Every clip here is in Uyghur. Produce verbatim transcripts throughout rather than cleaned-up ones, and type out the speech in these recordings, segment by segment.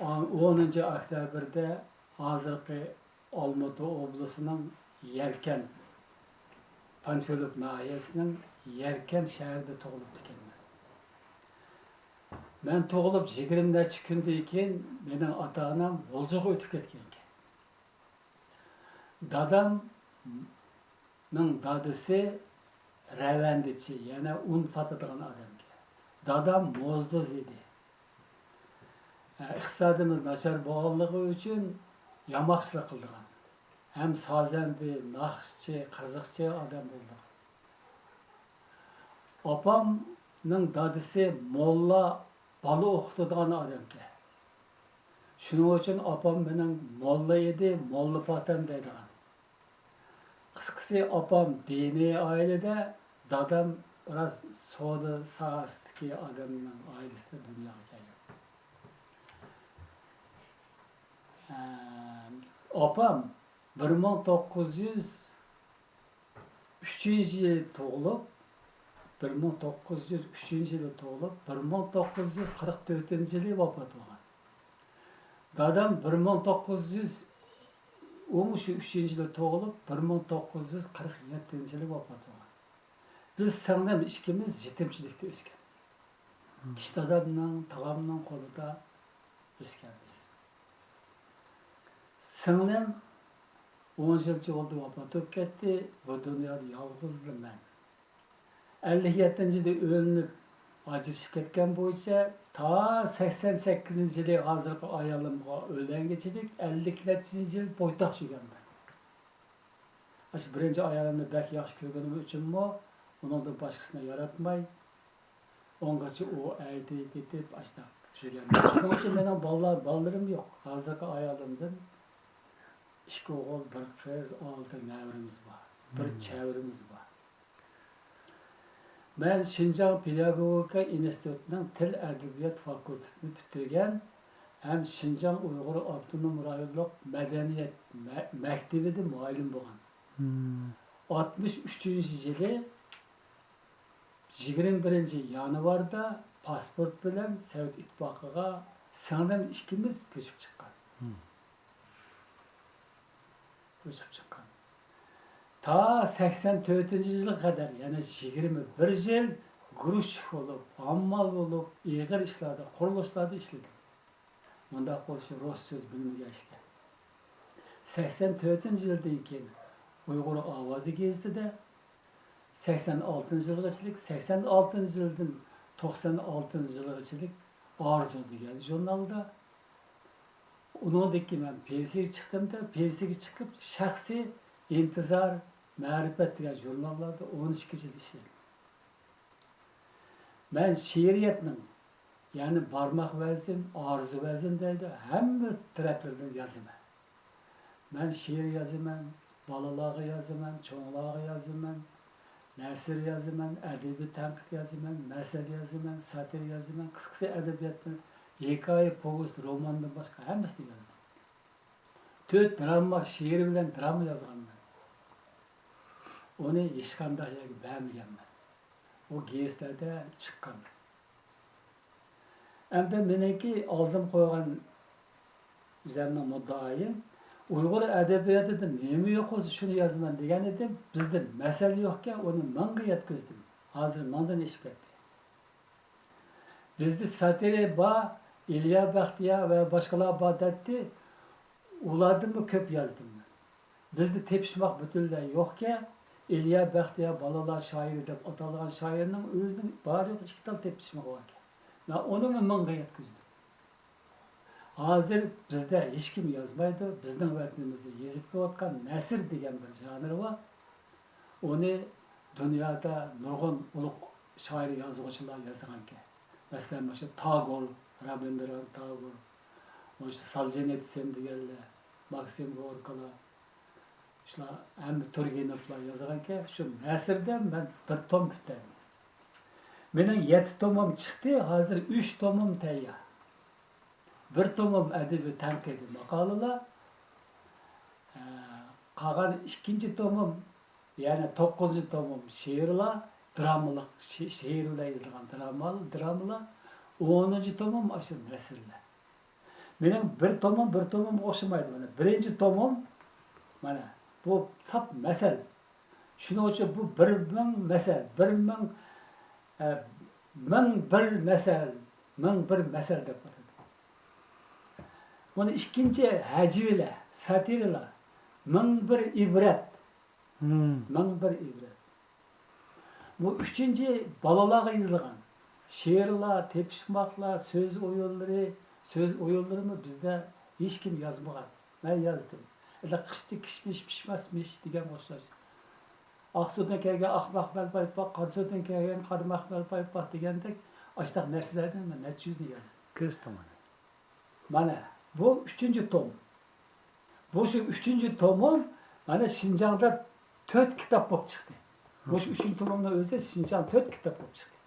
ئونىنچى ئۆكتەبىردە ھازىرقى ئالمۇتا ئوبلىسىنىڭ يەركەن، پانفىلوف ناھىيەسىنىڭ يەركەن شەھىرىدە تۇغۇلۇپتىكەنمەن. مەن تۇغۇلۇپ يىگىرمە نەچچە كۈندىن كېيىن مېنىڭ ئاتا-ئانام غۇلجىغا ئۆتۈپ كەتكەنىكەن. دادامنىڭ دادىسى رەۋەندىچى، يەنى ئۇن ساتىدىغان ئادەمكەن. دادام موزدۇز ئىدى. ئىقتىسادىمىز ناچار بولغانلىقى ئۈچۈن ياماقچىلىق قىلىدىغان. ھەم سازەندە، ناخشىچى، قىزىقچى ئادەم بولىدىغان. ئاپامنىڭ دادىسى موللا، بالا ئوقۇتىدىغان ئادەمكەن. شۇنىڭ ئۈچۈن ئاپام مېنىڭ موللا ئىدى، موللا پاتەم دەيدىغان. قىسقىسى، ئاپام دىنىي ئائىلىدە، دادام بىراز سودا ساھەسىدىكى ئادەمنىڭ ئائىلىسىدە دۇنياغا كەلگەن. ئاپام بىر مىڭ توققۇز يۈز ئۈچىنچى يىلى تۇغۇلۇپ، بىر مىڭ توققۇز يۈز ئۈچىنچى يىلى تۇغۇلۇپ، بىر مىڭ توققۇز يۈز قىرىق تۆتىنچى يىلى ۋاپات بولغان. دادام بىر مىڭ توققۇز يۈز، ئۇمۇ شۇ ئۈچىنچى يىلى تۇغۇلۇپ، بىر مىڭ توققۇز يۈز قىرىق يەتتىنچى يىلى ۋاپات بولغان. بىز سىڭلىم ئىككىمىز يېتىمچىلىكتە ئۆسكەن. كىچىك دادامنىڭ، تاغامنىڭ قولىدا ئۆسكەنمىز. سىڭلىم ئون يىلچە بولدى ۋاپات بولۇپ كەتتى. بۇ دۇنيادا يالغۇزلا مەن. ئەللىك يەتتىنچى يىلى ئۆيلىنىپ ئاجرىشىپ كەتكەن بويىچە تا سەكسەن سەككىزىنچى يىلى ھازىرقى ئايالىمغا ئۆلگەنگىچىلىك ئەللىك نەچچىنچى يىل بويتاق يۈرگەنمەن. ئاشۇ بىرىنچى ئايالىمنى بەك ياخشى كۆرگىنىم ئۈچۈنمۇ ئۇنىڭدىن باشقىسىنى ياراتماي، ئوڭغىچە ئۇ ئەيدى كېتىپ ئاشۇنداق يۈرگەنمەن. شۇنىڭ ئۈچۈن مېنىڭ بالىلار، بالىلىرىم يوق. ھازىرقى ئايالىمدىن ئىككى ئوغۇل، بىر قىز، ئالتە نەۋرىمىز بار. بىر چەۋرىمىز بار. مەن شىنجاڭ پېداگوگىكا ئىنستىتۇتىنىڭ تىل ئەدەبىيات فاكۇلتېتىنى پۈتتۈرگەن ھەم شىنجاڭ ئۇيغۇر ئاپتونوم رايونلۇق مەدەنىيەت مە-، مەكتىپىدە مۇئەللىم بولغان. ئاتمىش ئۈچىنچى يىلى يىگىرمە بىرىنچى يانۋاردا پاسپورت بىلەن سوۋېت ئىتتىپاقىغا سىڭلىم ئىككىمىز كۆچۈپ چىققان. كۆچۈپ چىققان. تا سەكسەن تۆتىنچى يىلغا قەدەر، يەنى يىگىرمە بىر يىل گۇرۇچچۇك بولۇپ، ھاممال بولۇپ، ئېغىر ئىشلاردا، قۇرۇلۇشلاردا ئىشلىدىم. مۇنداق بولۇشى رۇس سۆز بىلمىگەن ئىشكەن. سەكسەن تۆتىنچى يىلدىن كېيىن ئۇيغۇر ئاۋازى گېزىتىدە، سەكسەن ئالتىنچى يىلغىچىلىك، سەكسەن ئالتىنچى يىلدىن توقسان ئالتىنچى يىلغىچىلىك ئارزۇ دېگەن ژۇرنالدا، ئۇنىڭدىن كېيىن مەن پېنسىيەگە چىقتىمدا، پېنسىيەگە چىقىپ، شەخسىي ئىنتىزار، مەرىپەت دېگەن ژۇرناللاردا ئون ئىككى يىل ئىشلىدىم. مەن شېئىرىيەتنىڭ، يەنى بارماق ۋەزىن، ئارزۇ ۋەزىن دەيدۇ، ھەممە تەرەپلىرىدىن يازىمەن. مەن شېئىر يازىمەن، بالىلارغا يازىمەن، چوڭلارغا يازىمەن، نەسر يازىمەن، ئەدەبىي تەنقىد يازىمەن، مەسەل يازىمەن، ساتىرا يازىمەن، قىسقىسى ئەدەبىياتتىن ھېكايە، پوۋېست، روماندىن باشقا ھەممىسىنى يازدىم. تۆت دراما، شېئىر بىلەن دراما يازغانمەن. ئۇنى ھېچقانداق يەرگە بەرمىگەنمەن. ئۇ گېزىتلەردە چىققان. ئەمدى مېنىڭكى ئالدىم قويغان ئۆزۈمنىڭ مۇددىئايىم، ئۇيغۇر ئەدەبىياتىدا نېمە يوق بولسا شۇنى يازىمەن دېگەن ئىدىم. بىزدە مەسەل يوقكەن، ئۇنى مىڭغا يەتكۈزدۈم. ھازىر مىڭدىن ئېشىپ كەتتى. بىزدە ساتىرا بار، ئىليا بەختىيار ۋە باشقىلار بار دەيتتى. ئۇلاردىنمۇ كۆپ يازدىم مەن. بىزدە تېپىشماق پۈتۈنلەي يوقكەن، ئىليا بەختىيار بالىلار شائىرى دەپ ئاتالغان شائىرنىڭ ئۆزىنىڭ بار-يوقى ئىككى تال تېپىشمىقى باركەن. مەن ئۇنىمۇ مىڭغا يەتكۈزدۈم. ھازىر بىزدە ھېچكىم يازمايدۇ. بىزنىڭ ۋەتىنىمىزدە يېزىپ كېلىۋاتقان نەسر دېگەن بىر ژانىر بار. ئۇنى دۇنيادا نۇرغۇن ئۇلۇغ شائىر، يازغۇچىلار يازغانىكەن. مەسىلەن، مۇشۇ تاگور، رابىندرانات تاگور، مۇشۇ سولژېنىتسىن دېگەنلەر، ماكسىم گوركىلار، شۇلار ھەممە تۇرگېنېۋلار يازغانىكەن. شۇ نەسردىن مەن بىر توم پۈتتۈردۈم. مېنىڭ يەتتە تومۇم چىقتى، ھازىر ئۈچ تومۇم تەييار. بىر تومۇم ئەدەبىي تەنقىدىي ماقالىلەر، ئە، قالغان ئىككىنچى تومۇم، يەنى توققۇزىنچى تومۇم شېئىرلار، درامىلىق شې-، شېئىر بىلەن يېزىلغان دراما، درامىلار، ئونىنچى تومۇم ئاشۇ نەسرلەر. مېنىڭ بىر تومۇم بىر تومۇمغا ئوخشىمايدۇ. مانا بىرىنچى تومۇم، مانا بۇ ساپ مەسەل. شۇنىڭ ئۈچۈن بۇ بىر مىڭ مەسەل، بىر مىڭ، ئە، مىڭ بىر مەسەل، مىڭ بىر مەسەل دەپ ئاتىدۇ. بۇنى ئىككىنچى ھەجۋىيلەر، ساتىرىلار، مىڭ بىر ئىبرەت، مىڭ بىر ئىبرەت. بۇ ئۈچىنچى بالىلارغا يېزىلغان شېئىرلار، تېپىشماقلار، سۆز ئويۇنلىرى، سۆز ئويۇنلىرىمۇ بىزدە ھېچكىم يازمىغان. مەن يازدىم. ئەنە قىشتىكى كىشمىش پىشماسمىش دېگەنگە ئوخشاش. ئاقسۇدىن كەلگەن ئاق مەخمەل پايپاق، قاراسۇدىن كەلگەن قارا مەخمەل پايپاق دېگەندەك ئاشۇنداق نەرسىلەردىن مەن نەچچە يۈزنى يازدىم. كۆز تومۇر. مانا بۇ ئۈچىنچى توم. بۇ شۇ ئۈچىنچى تومۇم مانا شىنجاڭدا تۆت كىتاب بولۇپ چىقتى. بۇ شۇ ئۈچىنچى تومۇمنىڭ ئۆزى شىنجاڭ تۆت كىتاب بولۇپ چىقتى.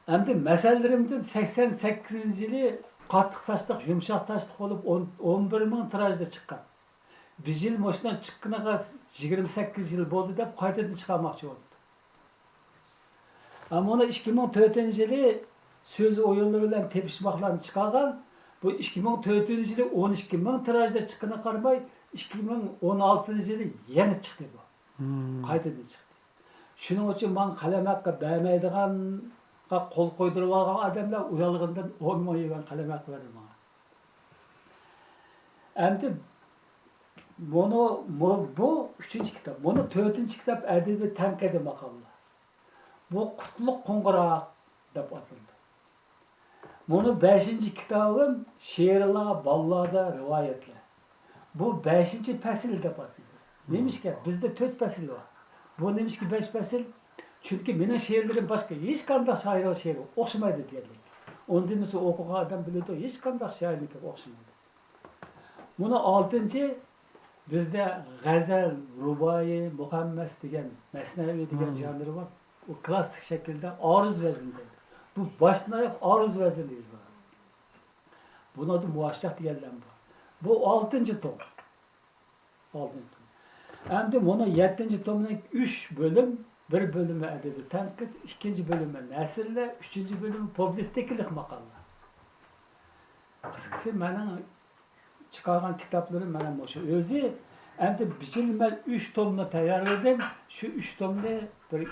ئەمدى مەسەللىرىمدىن سەكسەن سەككىزىنچى يىلى قاتتىق تاشلىق، يۇمشاق تاشلىق بولۇپ، ئون، ئون بىر مىڭ تىراژدا چىققان. بىر يىل مۇشۇنىڭ چىققىنىغا يىگىرمە سەككىز يىل بولدى دەپ قايتىدىن چىقارماقچى بولدى. ئەمما ئۇنى ئىككى مىڭ تۆتىنچى يىلى سۆز ئويۇنلىرى بىلەن تېپىشماقلارنى چىقارغان. بۇ ئىككى مىڭ تۆتىنچى يىلى ئون ئىككى مىڭ تىراژدا چىققىنىغا قارىماي، ئىككى مىڭ ئون ئالتىنچى يىلى يەنە چىقتى بۇ. قايتىدىن چىقتى. شۇنىڭ ئۈچۈن ماڭا قەلەم ھەققى بەرمەيدىغانغا قول قويدۇرۇۋالغان ئادەملەر ئۇيالغىنىدىن ئون مىڭ يۈەن قەلەم ھەققى بەردى ماڭا. ئەمدى مۇنۇ، مۇ-، بۇ ئۈچىنچى كىتاب. مۇنۇ تۆتىنچى كىتاب ئەدەبىي تەنقىدىي ماقالىلەر. بۇ قۇتلۇق قوڭغۇراق دەپ ئاتىلىدۇ. مۇنۇ بەشىنچى كىتابىم شېئىرلار، باللادا، رىۋايەتلەر. بۇ بەشىنچى پەسىل دەپ ئاتىلىدۇ. نېمىشقا؟ بىزدە تۆت پەسىل بار. بۇ نېمىشقا بەش پەسىل؟ چۈنكى مېنىڭ شېئىرلىرىم باشقا ھېچقانداق شائىرنىڭ شېئىرىغا ئوخشىمايدۇ دېگەنلىك. ئۇندىن بولسا ئوقۇغان ئادەم بىلىدۇ، ھېچقانداق شائىرنىڭكىگە ئوخشىمايدۇ. مۇنۇ ئالتىنچى، بىزدە غەزەل، رۇبائىي، مۇخەممەس دېگەن، مەسنەۋى دېگەن ژانىرى بار. ئۇ كلاسسىك شەكىلدە ئارۇز ۋەزىندە. بۇ باشتىن ئاياق ئارۇز ۋەزىندە يېزىلغان. بۇنىڭدا مۇۋاششەق دېگەنلەر بار. بۇ ئالتىنچى توم. ئالتىنچى توم. ئەمدى مۇنۇ يەتتىنچى تومنىڭ ئۈچ بۆلۈم، بىر بۆلۈمى ئەدەبىي تەنقىد، ئىككىنچى بۆلۈمى نەسرلەر، ئۈچىنچى بۆلۈمى پۇبلىستىكىلىق ماقالىلەر. قىسقىسى، مېنىڭ چىقارغان كىتابلىرىم مانا مۇشۇ. ئۆزى ئەمدى بىر يىل مەن ئۈچ تومنى تەييارلىدىم. شۇ ئۈچ تومنى بىر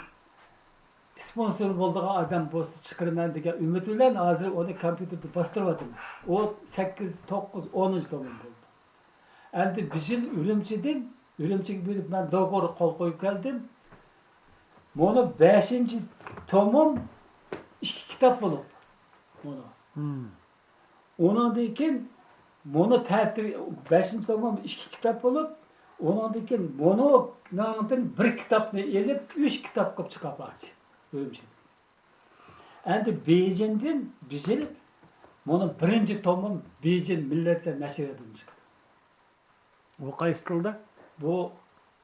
ئىسپونسور بولىدىغان ئادەم بولسا چىقىرىمەن دېگەن ئۈمىد بىلەن ھازىر ئۇنى كومپيۇتېردا باستۇرۇۋاتىمەن. ئۇ سەككىز، توققۇز، ئونىنچى تومۇم بولدى. ئەمدى بىر يىل ئۈرۈمچىدىن، ئۈرۈمچىگە بېرىپ مەن دوگور قول قويۇپ كەلدىم. مۇنۇ بەشىنچى تومۇم ئىككى كىتاب بولۇپ، مۇنۇ. ئۇنىڭدىن كېيىن مۇنۇ تەتۈر-، بەشىنچى تومۇم ئىككى كىتاب بولۇپ، ئۇنىڭدىن كېيىن مۇنىڭدىن بىر كىتابنى ئېلىپ، ئۈچ كىتاب قىلىپ چىقارماقچى ئۈرۈمچىدىن. ئەمدى بېيجىڭدىن بىر يىل مۇنۇ بىرىنچى تومۇم بېيجىڭ مىللەتلەر نەشرىياتىدىن چىقىدۇ. بۇ قايسى تىلدا؟ بۇ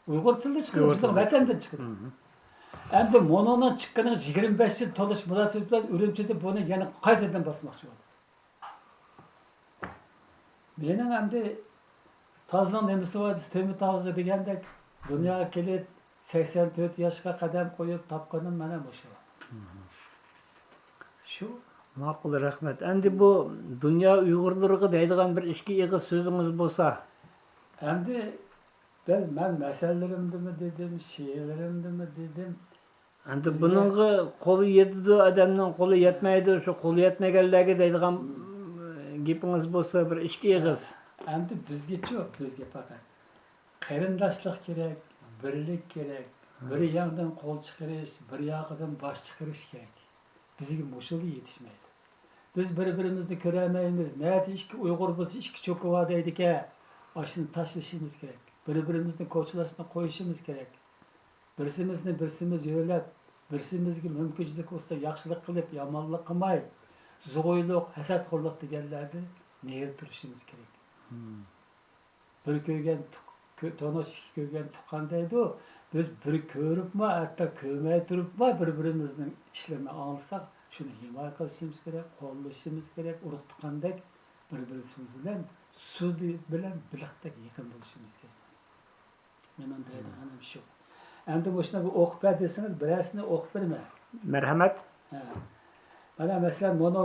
ئۇيغۇر تىلىدا چىقىدۇ، ئۇيغۇر بىزنىڭ تىلىدا. ۋەتەندىن چىقىدۇ. مم. ئەمدى مۇنىڭنىڭ چىققىنىغا يىگىرمە بەش يىل تولۇش مۇناسىۋىتى بىلەن ئۈرۈمچىدە بۇنى يەنە قايتىدىن باسماقچى بولدۇق. مېنىڭ ئەمدى تازنىڭ نېمىسى بار دېسە، تۆمۈر تاغى دېگەندەك، دۇنياغا كېلىپ، سەكسەن تۆت ياشقا قەدەم قويۇپ تاپقىنىم مانا مۇشۇ. شۇ. ماقۇل، رەھمەت. ئەمدى بۇ دۇنيا ئۇيغۇرلىرىغا دەيدىغان بىر ئىككى ئېغىز سۆزىڭىز بولسا. ئەمدى بىز، مەن مەسەللىرىمدىمۇ دېدىم، شېئىرلىرىمدىمۇ دېدىم. ئەمدى بىزگە بۇنىڭغا قولى يېتىدۇ، ئادەمنىڭ قولى يەتمەيدۇ، شۇ قولى يەتمىگەنلەرگە دەيدىغان گېپىڭىز بولسا بىر ئىككى ئېغىز. ئەمدى بىزگىچۇ، بىزگە پەقەت قېرىنداشلىق كېرەك، بىرلىك كېرەك، بىر ياندىن قول چىقىرىش، بىر ياقىدىن باش چىقىرىش كېرەك. بىزگە مۇشۇلا يېتىشمەيدۇ. بىز بىر-بىرىمىزنى كۆرەلمەيمىز. نەدە ئىككى ئۇيغۇر بولسا ئىككى چوكا بار دەيدىكەن. ئاشۇنى تاشلىشىمىز كېرەك. بىر-بىرىمىزنى كوچىلاشنى قويۇشىمىز كېرەك. بىرسىمىزنى بىرسىمىز يۆلەپ، بىرسىمىزگە مۇمكىنچىلىك بولسا ياخشىلىق قىلىپ، يامانلىق قىلماي، زۇغۇيلۇق، ھەسەتخورلۇق دېگەنلەردىن نېرى تۇرۇشىمىز كېرەك. بىر كۆرگەن تۇق-، كۆ-، تونۇش، ئىككى كۆرگەن تۇغقان دەيدۇ. بىز بىر كۆرۈپمۇ، ھەتتا كۆرمەي تۇرۇپمۇ بىر-بىرىمىزنىڭ ئىشلىرىنى ئاڭلىساق، شۇنى ھىمايە قىلىشىمىز كېرەك، قوللىشىمىز كېرەك، ئۇرۇق تۇغقاندەك بىر-بىرىمىز بىلەن سۇ بىلەن بېلىقتەك يېقىن بولۇشىمىز كېرەك. مېنىڭ دەيدىغىنىم شۇ. ئەمدى مۇشۇنى بىر ئوقۇپ بەر دېسىڭىز، بىرەرسىنى ئوقۇپ بېرىمەن. مەرھەمەت. ھە. مانا، مەسىلەن، مۇنۇ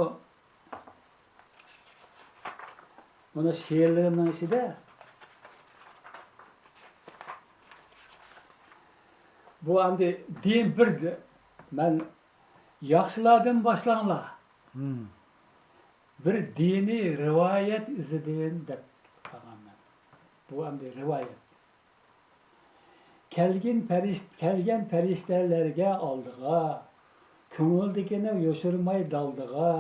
مانا شېئىرلىرىمنىڭ ئىچىدە بۇ ئەمدى دىن بىر، مەن ياخشىلاردىن باشلاڭلار. مم. بىر دىنىي رىۋايەت ئىزدىدىم دەپ قالغانمەن. بۇ ئەمدى رىۋايەت. كەلگىن پەرىش-، كەلگەن پەرىشتەلەرگە ئالدىغا، كۆڭۈلدىكىنى يوشۇرماي دالدىغا،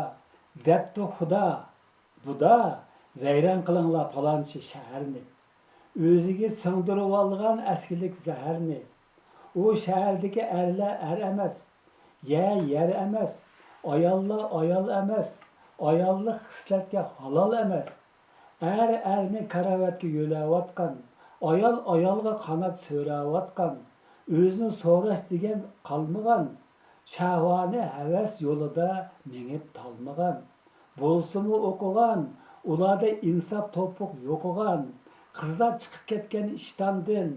دەپتۇ خۇدا، بۇدا، ۋەيران قىلىڭلار پالانچى شەھەرنى. ئۆزىگە سىڭدۈرۈۋالغان ئەسكىلىك زەھەرنى. ئۇ شەھەردىكى ئەرلەر ئەر ئەمەس، يەر يەر ئەمەس، ئاياللار ئايال ئەمەس، ئاياللىق خىسلەتكە ھالال ئەمەس. ئەر ئەرنى كاراۋاتقا يۆلەۋاتقان، ئايال ئايالغا قانات سۆرەۋاتقان، ئۆزىنى سوراش دېگەن قالمىغان، شەھۋانىي ھەۋەس يولىدا مېڭىپ تالمىغان. بولسىمۇ ئوقۇغان، ئۇلاردا ئىنساپ توپۇق يوقىغان، قىزلار چىقىپ كەتكەن ئىشتاندىن،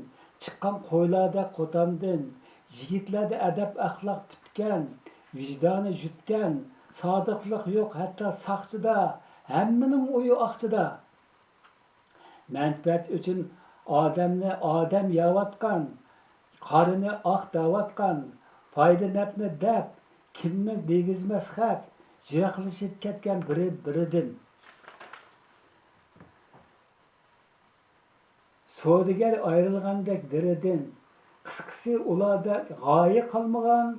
چىققان قويلاردەك قوتاندىن، يىگىتلەردە ئەدەپ-ئەخلاق پۈتكەن، ۋىجدانى يۈتكەن، سادىقلىق يوق ھەتتا ساقچىدا، ھەممىنىڭ ئويى ئاقچىدا. مەنپەئەت ئۈچۈن ئادەمنى ئادەم يەۋاتقان، قارىنى ئاق دەۋاتقان، پايدا-نەپنى دەپ، كىمنى دېگۈزمەس خەپ، يىراقلىشىپ كەتكەن بىرى-بىرىدىن. سودىگەر ئايرىلغاندەك دىرىدىن، قىسقىسى، ئۇلاردا غايە قالمىغان،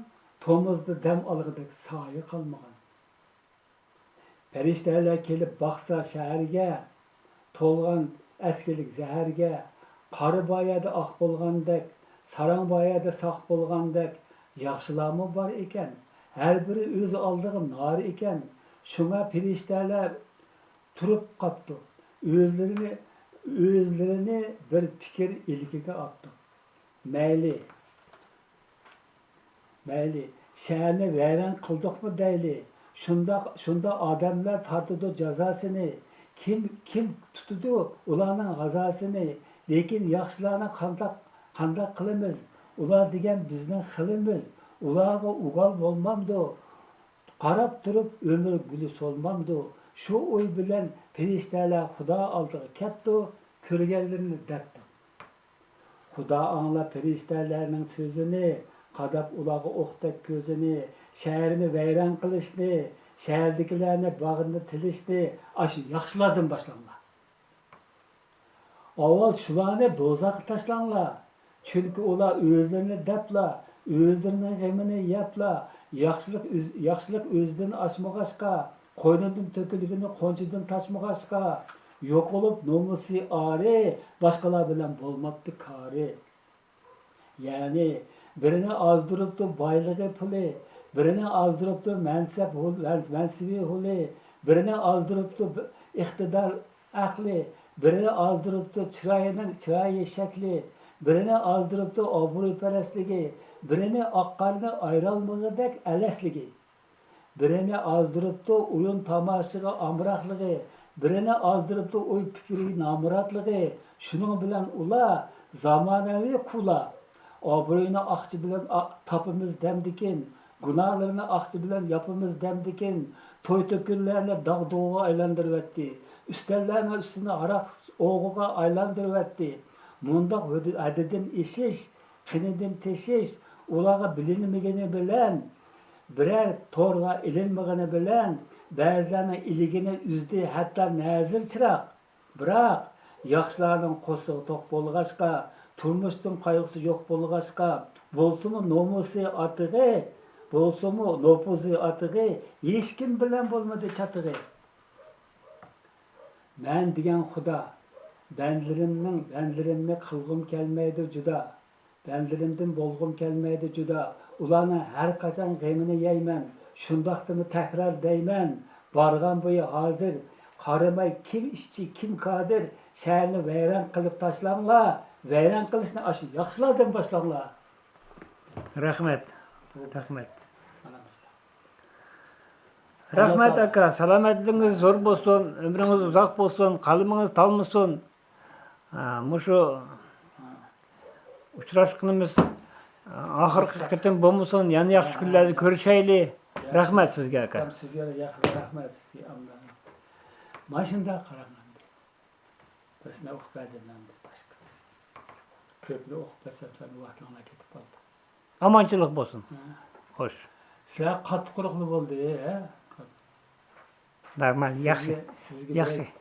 تومۇزدا دەم ئالغۇدەك سايە قالمىغان. پەرىشتەلەر كېلىپ باقسا شەھەرگە، تولغان ئەسكىلىك زەھەرگە، قارا بايادا ئاق بولغاندەك، ساراڭ بايادا ساق بولغاندەك ياخشىلارمۇ بار ئىكەن. ھەر بىرى ئۆز ئالدىغا نار ئىكەن. شۇڭا پەرىشتەلەر تۇرۇپ قاپتۇ. ئۆزلىرىنى، ئۆزلىرىنى بىر پىكىر ئىلكىگە ئاپتۇ. مەيلى، مەيلى، شەھەرنى ۋەيران قىلدۇقمۇ دەيلى. شۇنداق، شۇنداق ئادەملەر تارتىدۇ جازاسىنى. كىم، كىم تۇتىدۇ ئۇلارنىڭ غازاسىنى؟ لېكىن ياخشىلارنى قانداق، قانداق قىلىمىز؟ ئۇلار دېگەن بىزنىڭ خىلىمىز. ئۇلارغا ئۇگال بولمامدۇ؟ قاراپ تۇرۇپ ئۆمۈر گۈلى سولمامدۇ؟ شۇ ئوي بىلەن پەرىشتەلەر خۇدا ئالدىغا كەپتۇ، كۆرگەنلىرىنى دەپتۇ. خۇدا ئاڭلاپ پەرىشتەلەرنىڭ سۆزىنى، قاداپ ئۇلارغا ئوقتەك كۆزىنى، شەھەرنى ۋەيران قىلىشنى، شەھەردىكىلەرنى باغرىنى تىلىشنى ئاشۇ ياخشىلاردىن باشلاڭلار. ئاۋۋال شۇلارنى دوزاخقا تاشلاڭلار. چۈنكى ئۇلار ئۆزلىرىنى دەپلا، ئۆزلىرىنىڭ غېمىنى يەپلا، ياخشىلىق ئۆز-، ياخشىلىق ئۆزىدىن ئاشمىغاچقا، قوينىدىن تۆكۈلگىنى قونچىدىن تاشمىغاچقا، يوقىلىپ نومۇسى ئارى، باشقىلار بىلەن بولماپتۇ كارى. يەنى، بىرىنى ئازدۇرۇپتۇ بايلىقى پۇلى، بىرىنى ئازدۇرۇپتۇ مەنسەپ ھۇل-، مەن-، مەنسىۋى ھۇلى، بىرىنى ئازدۇرۇپتۇ ب-، ئىقتىدار ئەقلى، بىرىنى ئازدۇرۇپتۇ چىرايىنىڭ، چىرايى شەكلى، بىرىنى ئازدۇرۇپتۇ ئابرۇيپەرەسلىكى، بىرىنى ئاق قارنى ئايرالمىغۇدەك ئەلەسلىكى. بىرىنى ئازدۇرۇپتۇ ئويۇن تاماشىغا ئامراقلىقى، بىرىنى ئازدۇرۇپتۇ ئوي پىكرى نامراتلىقى. شۇنىڭ بىلەن ئۇلار زامانەۋى قۇللار. ئابرۇينى ئاقچا بىلەن ئا-، تاپىمىز دەمدىكىن، گۇناھلىرىنى ئاقچا بىلەن ياپىمىز دەمدىكىن، توي-تۆكۈنلەرنى داغ-دۇغىغا ئايلاندۇرۇۋەتتى. ئۈستەللەرنىڭ ئۈستىنى ھاراق ئوغىغا ئايلاندۇرۇۋەتتى. مۇنداق ھۆددە-، ھەددىدىن ئېشىش، قېنىدىن تېشىش ئۇلارغا بىلىنمىگىنى بىلەن، بىرەر تورغا ئېلىنمىغىنى بىلەن، بەزىلەرنىڭ ئىلىكىنى ئۈزدى، ھەتتا نەزىر چىراغ. بىراق، ياخشىلارنىڭ قورسىقى توق بولغاچقا، تۇرمۇشتىن قايغۇسى يوق بولغاچقا، بولسىمۇ نومۇسى ئاتىغى، بولسىمۇ نوپۇزى ئاتىغى، ھېچكىم بىلەن بولمىدى چاتىغى. مەن دېگەن خۇدا، بەندىلىرىمنىڭ، بەندىلىرىمنى قىلغۇم كەلمەيدۇ جۇدا. بەندىلىرىمدىن بولغۇم كەلمەيدۇ جۇدا. ئۇلارنىڭ ھەر قاچان غېمىنى يەيمەن. شۇنداقتىمۇ تەكرار دەيمەن، بارغان بويى ھازىر، قارىماي كىم ئىشچى، كىم كادىر، شەھەرنى ۋەيران قىلىپ تاشلاڭلار. ۋەيران قىلىشنى ئاشۇ ياخشىلاردىن باشلاڭلار. رەھمەت. رەھمەت. رەھمەت، ئاكا. سالامەتلىكىڭىز زور بولسۇن، ئۆمرىڭىز ئۇزاق بولسۇن، قەلىمىڭىز تالمىسۇن. ھە، مۇشۇ ئۇچراشقىنىمىز ئاخىرقى قېتىم بولمىسۇن، يەنە ياخشى كۈنلەردە كۆرۈشەيلى. رەھمەت سىزگە، ئاكا. سىزگە رەھمەت، سىزگە. مانا شۇنداق قاراڭ ئەمدى. بىرسىنى ئوقۇپ بەردىم مەن بىر باشقىسى. كۆپنى ئوقۇپ بەرسەم سەن ۋاقتىڭلار كېتىپ قالدى. ئامانچىلىق بولسۇن. ھە. خوش. سىلەر قاتتىق قۇرۇقلا بولدى، ھە؟ نورمال، ياخشى. سىزگە، سىزگە ياخشى. بىرەر،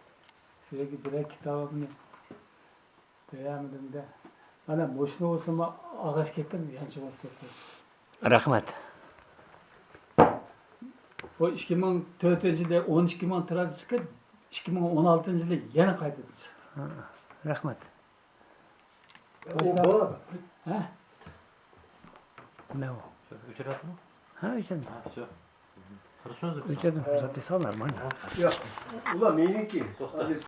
سىزگە بىرەر كىتابىمنى بېرەلمىدىم-دە. مانا مۇشۇنى بولسىمۇ ئالغاچ كەتتىم، يانچۇقىغا سېلىپ قويدۇم. رەھمەت. بۇ ئىككى مىڭ تۆتىنچى يىلى ئون ئىككى مىڭ تىراژ چىقىپ، ئىككى مىڭ ئون ئالتىنچى يىلى يەنە قايتىدىن چىقتى. ھە، رەھمەت. ئۇ بار. ھە؟ نېمە ئۇ؟ ئۆچۈرەتمۇ؟ ھە، ئۆچۈرەم. ھە، شۇ. قارىسىڭىز. ئۆچۈردۈم. زاپىس نورمال. ياق، ئۇلار مېنىڭكى. توختا.